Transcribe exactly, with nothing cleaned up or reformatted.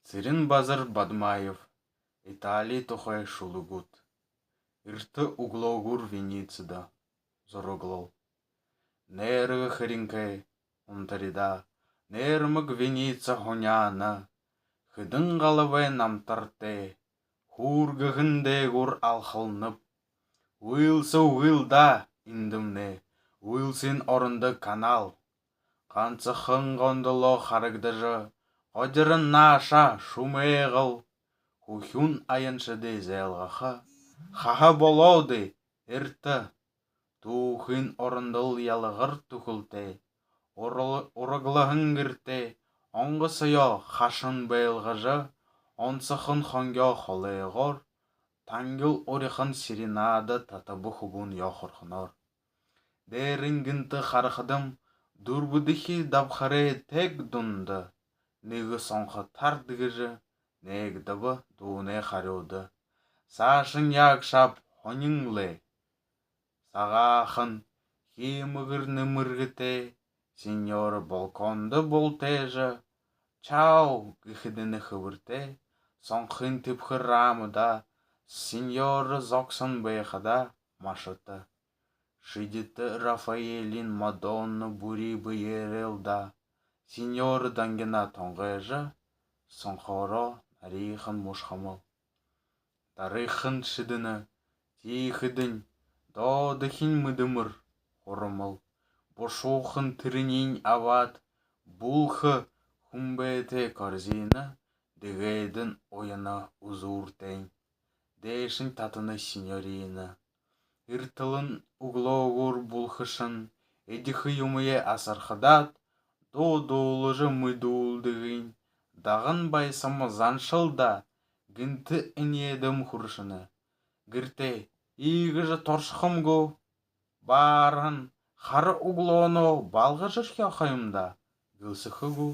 Цырен-Базар Бадмаев. Итали тухай шүлэгүүд. Эртэ үглөөгүүр Венецидэ. Зураглал. Нээргэ хэрэнхэй унтаридаа нээрмэг Венеца һуняана. Хэдэн галабай намтартай хүүргэһэн дээгүүр алхалнаб. Үйлсэ үгыл даа эндэмнай. Үйлсын орондо канал. Гансахан гондолоо харагдажа, годирон нааша шумайгал. Хүхюун аяншадай зайлгаха хаһа болоодүй, эртэ. Түүхын орондол ялагар түхэлтэй, урал-, ураглаһан гэртэй онгосоёо хашан байлгажа, онсохон хонгёо холойгоор тангил урихан серенада татаба хүбүүн ёохорхоноор. Дээрэнь гэнтэ харахадам, дүрбэдэхи дабхарай тэг дунда нэгэ сонхо тард гэжэ нээгдэбэ дуунай харюуда. Саашань яагшааб, һонин лэ. Сагаахан химэгэр нэмэргэтэй сеньора балкондо бултайжа, «Чао» гэхэдэнь хэбэртэй сонхын тэбхэр рамада сеньора зогсон байхада машата. Шэдитэ Рафаэлиин Мадонна бүри бэеэрэл даа. Сеньора дангина тонгойжо, сонхоороо нариихан мушхамал. Дарыхан шэдэнэ, тиихэдэнь доодохинь мэдэмэр хурамал. Бушуухан тэрэниинь абаад, бүлхэ хүмбэтэй корзина дэгэдэнь уяна үзүүртэйнь. Дээшэнь татана сеньорина. Эртэлэн үглөөгүүр бүлхэшэн эдихэ юумэеэ асархадаа, дуу дуулажа мэдүүлдэгынь, даган баясама заншал даа. Гэнтэ энеэдэм хүршэнэ. Гэртээ иигэжэ туршахам гү? Баарһан хара үглөөнөө балгажархёо ха юм даа. Гэлсэхэ гү?